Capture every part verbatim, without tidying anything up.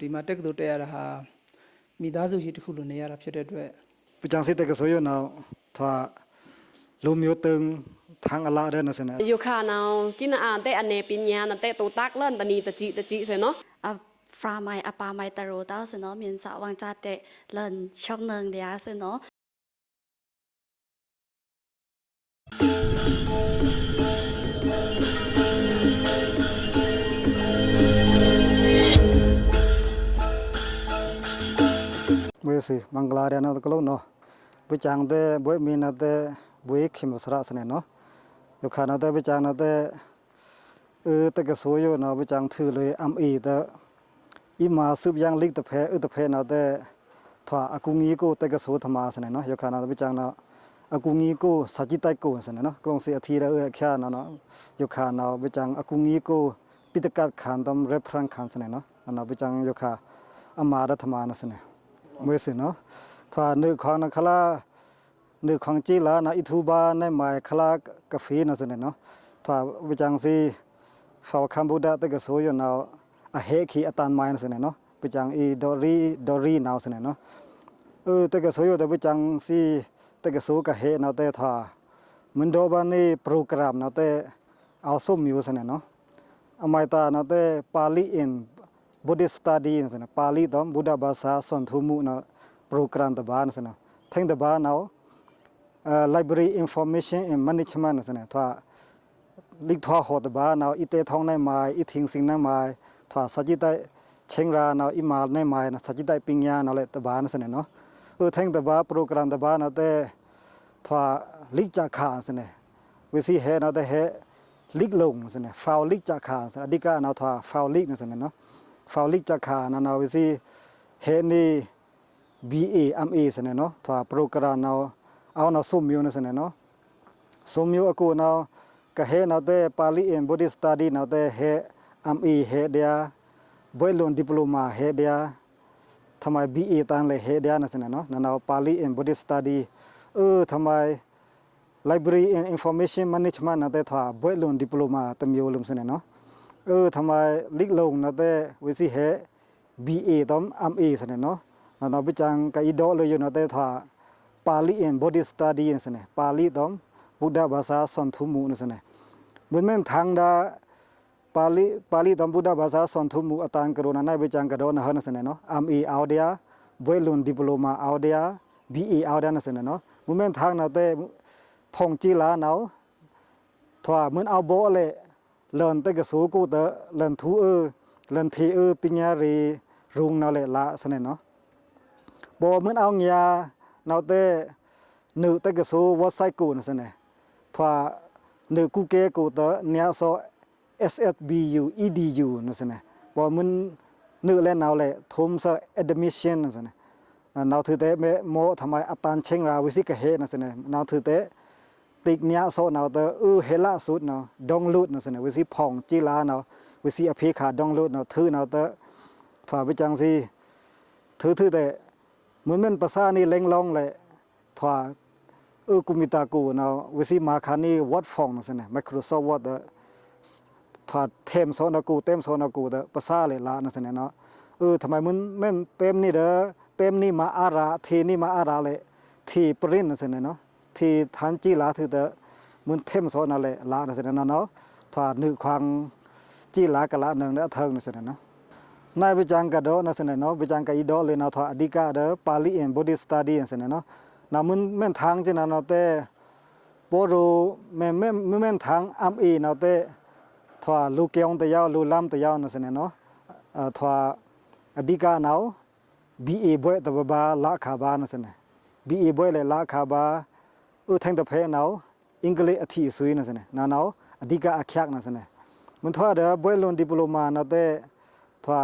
ဒီမှာတက္ကသိုလ်တက်ရတာဟာ မိသားစုကြီးတစ်ခုလိုနေရတာဖြစ်တဲ့အတွက် ပီချံစီတကဆိုယိုနဝ် ထွာလူမျိုးတုံး ထန်းအလတ်ဒဲနစနေ ယိုခါနဝ် ကိနအာန်တဲအနယ်ပညာနတဲတိုတၢ်လန်တနံၤတစံတစံစနေ အဖရာမိုင်အပါမိုင်တရူးတဝ်စနေ မင်းစဝ်ဝ်င်စတဲလန်ရှောင်းနင်းဒျာစနေ မွေးစီမင်္ဂလာရန်နသကလုံးနော် ပီချံတဲဘွဲ့မီနတဲ ဘွဲ့ခိမစရစနေနော် ယိုခါနတဲ ပီချံနတဲ အတကဆိုယိုနဝ် ပီချံထုလွေအံအီတဲ အီမၤသုပ်ယံလိတ်တဖဲ အတဖဲနတဲ ထွာအကူငီကိုတကဆိုထမစနေနော် ယိုခါနတဲ ပီချံန အကူငီကို စာကြည့်တိုက်ကိုစနေနော် ကလုံးစီအထီရအခံနနော် ယိုခါနဝ် ပီချံအကူငီကို ပိတကတ်ခန်တမ် reference ခန်စနေနော် နဝ် ပီချံယိုခါ အမၤဒထမနစနေ မွေးစီနော် ထွာနုခွင်နခလာ နုခွင်စံလာနဝ် အီထူဘါနဲမိုင်ခလာကဖီနစနေနော် ထွာပီချံစီ ဖဝ်ခမ်ဘူဒတကဆိုယိုနဝ် အဟဲခံအတန်မိုင်နစနေနော် ပီချံအီဒေါ်ရီဒေါ်ရီနဝ်စနေနော် အတကဆိုယိုတဲ ပီချံစီတကဆိုကဟဲနတဲ ထွာမွေးဒိုဘါနီ program နတဲ အဝ်စုမျိုးစနေနော် အမိုင်တၢ်နတဲ Pali and Buddhist Study နစနေ ပါဠိ တမ် ဗုဒ္ဓဘာသာ စွန့်ထူမှုန program တဘါနစနေ ထဲင်တဘါနဝ် Library Information and Management နစနေ ထွာ လိတ်ထွာဟော်တဘါနဝ် အီတဲထောင်းနဲမိုင် အီထင်းစင်းနဲမိုင် ထွာစာကြည့်တိုက်ချင်းရာနဝ် အီမၤနဲမိုင် စာကြည့်တိုက်ပညာနဝ်လဲတဘါနစနေနော် အထဲင်တဘါ program တဘါနတဲ ထွာလိတ်စခါစနေ ဝီစီဟဲနတဲဟဲ လိတ်လူင်စနေ ဖဝ်လိတ်စခါစနေ အဓိကနဝ် ထွာဖဝ်လိတ်နစနေနော် ဖဝ်လိတ်စခါနနဝ် ဝီစီဟဲနီ BA MA စနေနော် ထွာ program နဝ် အဝ်နဝ်စုမျိုးနစနေနော် စုမျိုးအကိုနဝ် ကဟဲနတဲ Pali and Buddhist Study နတဲဟဲ MA ဟဲဒျာ ဘွဲ့လွန် diploma ဟဲဒျာ ထမိုင် BA တန်လဲဟဲဒျာနစနေနော် နနဝ် Pali and Buddhist Study အထမိုင် Library and Information Management နတဲ ထွာဘွဲ့လွန် diploma တမျိုးလမ်စနေနော် အထမိုင် လိတ်လူင်နတဲ ဝီစီဟဲ BA တမ် MA စနေနော် နနဝ် ပီချံကအီဒေါ်လယိုနတဲ ထွာ ပါဠိ and Buddhist Study နစနေ ပါဠိ တမ် ဗုဒ္ဓဘာသာ စွန့်ထူမှု နစနေ မုန်မဲန်ထန်းဒၣ် ပါဠိ ပါဠိ တမ် ဗုဒ္ဓဘာသာ စွန့်ထူမှု အတန်ကရိုန နဝ် ပီချံကဒေါ်နဟဲနစနေနော် MA အဝ်ဒျာ ဘွဲ့လွန် diploma အဝ်ဒျာ BA အဝ်ဒျာနစနေနော် မုန်မဲန်ထန်းနတဲ ဖုံစံလာနဝ် ထွာမုန်အဝ်ဘိလဲ လန်တကဆိုကိုတဲ လန်ထူအ လန်ထေအ ပညာရေး ရုံနဝ်လဲလါစနေနော် ဘိမုန်အဝ်ညါနဝ်တဲ နုတကဆို website ကိုနစနေ ထွာနုကူကဲကိုတဲ ညါစီ SSBU EDU နစနေ ဘိမုန်နုလဲနဝ်လဲ ထုံးစ admission နစနေ နဝ်ထုးတဲမဲမော့ထမိုင်အတန်ချင်းရာ ဝီစီကဟဲနစနေ နဝ်ထုးတဲ တိတ်ညါစီနဝ်တဲ အဟဲလါစုတ်နဝ် download နစနေ ဝီစီဖုံစံလာနဝ် ဝီစီအဖေခါ download နဝ်ထုးနဝ်တဲ ထွာပီချံစီ ထုးထုးတဲ မုန်မဲန်ပစာနီလဲင်လောင်လဲ ထွာ အကူမီတၢ်ကိုနဝ် ဝီစီမၤခါနီ Word ဖုံနစနေ Microsoft Word တဲ ထွာထဲမ်စီနဝ်ကို ထဲမ်စီနဝ်ကိုတဲ ပစာလဲလါနစနေနော် အထမိုင်မုန်မဲန်ထဲမ်နီဒီး ထဲမ်နီမၤအရာ ထေနီမၤအရာလဲ ထေ print နစနေနော် ထေထန်းစံလာထုးတဲ မုန်ထဲမ်စီနဝ်လဲလါနစနေနော် ထွာနုခွင်စံလာကလါနင်ဒီးအထႅင်နစနေနော် နဝ်ပီချံကဒေါ်နစနေနော် ပီချံကအီဒေါ်လယိုနဝ် ထွာအဓိကဒီး ပါဠိ and Buddhist Study နစနေနော် နဝ်မုန်မဲန်ထန်းစနဝ်နတဲ ဘိရိုမဲန်မဲန်မဲန်ထန်း MA နဝ်တဲ ထွာလူကဵုံတယဝ် လူလမ်းတယဝ်နစနေနော် ထွာအဓိကနဝ် BA ဘွဲ့တဘါဘါလါခါဘါနစနေ BA ဘွဲ့လဲလါခါဘါ အထဲင်တဖဲနဝ် အင်္ဂလိပ်အထီအစွီနစနေ နနဝ်အဓိကအချက်နစနေ မုန်ထွာဒီး ဘွဲ့လွန် diploma နဝ်တဲ ထွာ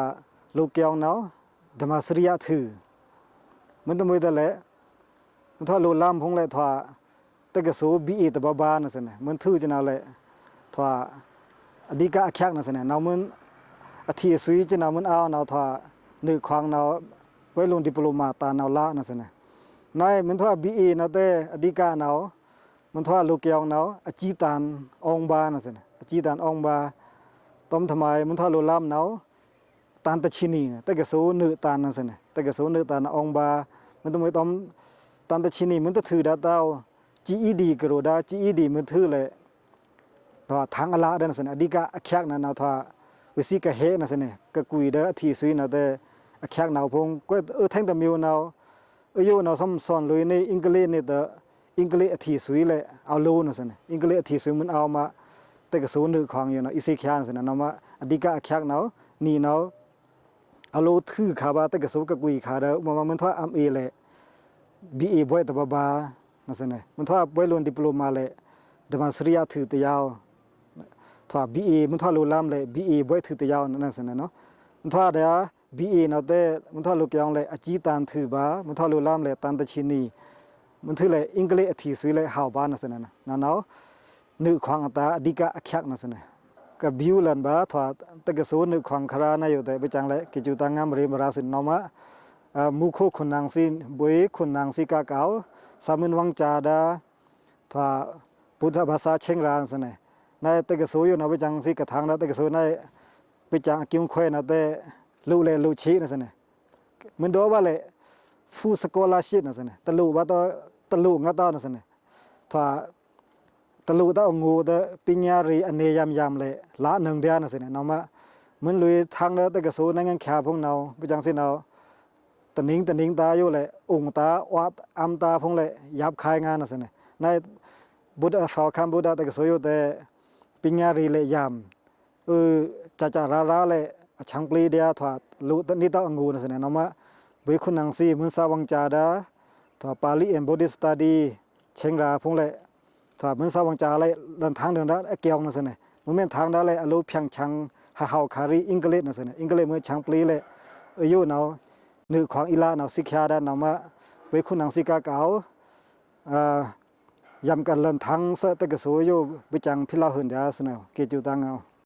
လူကဵုံနဝ် ဓမ္မစရိယထုး မုန်တမှိုတလဲ မုန်ထွာလူလမ်းဖုံလဲ ထွာတကဆို BA တဘါဘါနစနေ မုန်ထုးစနဝ်လဲ ထွာအဓိကအချက်နစနေ နဝ်မုန်အထီအစွီစနဝ် မုန်အဝ်နဝ်ထွာနုခွင်နဝ် ဘွဲ့လွန် diploma တၢ်နဝ်လါနစနေ နဝ်မုန်ထွာ BA နဝ်တဲ အဓိကနဝ် မုန်ထွာလူကဵုံနဝ် အကြီးတန်း အောင်ဘါနစနေ အကြီးတန်း အောင်ဘါ တမ်ထမိုင် မုန်ထွာလူလမ်းနဝ် တန်တချီနီ တကယ်ဆို နွေတန်နာစနေ တကယ်ဆို နွေတန်နာ အောင်ပါ မွန်တမွေးတောမ် တန်တချီနီ မွန်တထွူဒါတဝ် GED ကရိုဒါ GED မွန်ထွူလဲ့ ထွာ ထန်းအလ ဒဲနာစနေ အဓိကအချက်နာနဝ် ထွာ ဝေ့စံကဟဲနာစနေ ကကွီဒါ အထီးဆွံနာတဲ အချက်နာဖုံ ကွဲး အထင်တမျိုးနာ အယိုးနာ သွမ်သွန်လွေးနေ အင်္ဂလိပ်နာတဲ အင်္ဂလိပ်အထီးဆွံလဲ့ အလိုနာစနေ အင်္ဂလိပ်အထီးဆွံမွန်အောက်မှာ တကယ်ဆို နွေခွန်ယိုးနာ အီးစေးချာနာစနေ နမ အဓိကအချက်နာ နီနာ အလိုထွူခါဗါ တကယ်ဆို ကကွီခါဒါ ဥပမာ မွန်ထွာ MA လဲ့ BA ဘွဲ့တဘဘါနာစနေ မွန်ထွာ ဘွဲ့လွန် diploma လဲ့ ဓမ္မစရိယထွူတယဝ် ထွာ BA မွန်ထွာလိုလမ်းလဲ့ BA ဘွဲ့ထွူတယဝ်နာစနေ မွန်ထွာဒါ BA နာတဲ မွန်ထွာလိုကျောင်းလဲ့ အကြီးတန်းထွူဗါ မွန်ထွာလိုလမ်းလဲ့ တန်တချီနီ မွန်ထွူလဲ့ အင်္ဂလိပ်အထီးဆွံလဲ့ ဟဝ်ဗါနာစနေ နနဝ် နွေခွန်အတာ အဓိကအချက်နာစနေ ကဗိုလန်ဗါ ထွာ တကယ်ဆို နွေခွန်ခရာနာယိုးတဲ ဘိုက်ကျင်လဲ့ ကေကျူတန်ငါမရေမရာစနေ နမ မူခိခွန်နင်စံ ဗွေခွန်နင်စံကကဝ် ဆာမွန်ဝင်ကြာဒါ ထွာ ဗုဒ္ဓဘာသာ ချင်းရာနာစနေ နတကယ်ဆိုယိုးနာ ဘိုက်ကျင်စံကထင်ဒါ တကယ်ဆို န ဘိုက်ကျင်အကျိုးခွဲနာတဲ လိုလဲ့လိုချေနာစနေ မွန်ဒိုဗါလဲ့ full scholarship နာစနေ တလိုဗါတ တလိုငါတနာစနေ ထွာ တလိုတအငိုတဲ ပညာရေး အနယ်ယံယံလဲ့ လနင်ဒဲနာစနေ နမ မွန်လွေးထင်ဒါ တကယ်ဆို နိုင်ငံခြားဖုံနာ ဘိုက်ကျင်စံနာ တနင်တနင်တာယိုးလဲ့ အိုင်တာ ဝတ်အမ်တာဖုံလဲ့ ယပ်ခိုင်းငါနာစနေ န ဗုဒ္ဓ ဖော်ခမ်းဗုဒ္ဓ တကယ်ဆိုယိုးတဲ ပညာရေးလဲ့ယံ အ ကြာကြာရာရာလဲ့ အချံပျေဒါ ထွာ လိုတနံတအငိုနာစနေ နမ ဗွေခွန်နင်စံ မွန်စာဝင်ကြာဒါ ထွာ ပါဠိ and Buddhist study ချင်းရာဖုံလဲ့ ထွာ မွန်စာဝင်ကြာလဲ့ လန်ထင်ဒင်ဒါ အကျိုးနာစနေ မွန်မွန်ထင်ဒါလဲ့ အလိုဖြန့်ချင် ဟဟဝ်ခါရီ အင်္ဂလိပ်နာစနေ အင်္ဂလိပ်မွန်ချံပျေလဲ့ အယိုးနာ နွေခွန်အီးလနဝ် စံချာဒါ နမ ဗွေခွန်နင်စံကကဝ် ယံကလန်ထင်ဆာ တကယ်ဆိုယိုး ဘိုက်ကျင်ဖီလာ်ဟွန်ဒါစနေ ကေကျူတန်ငါ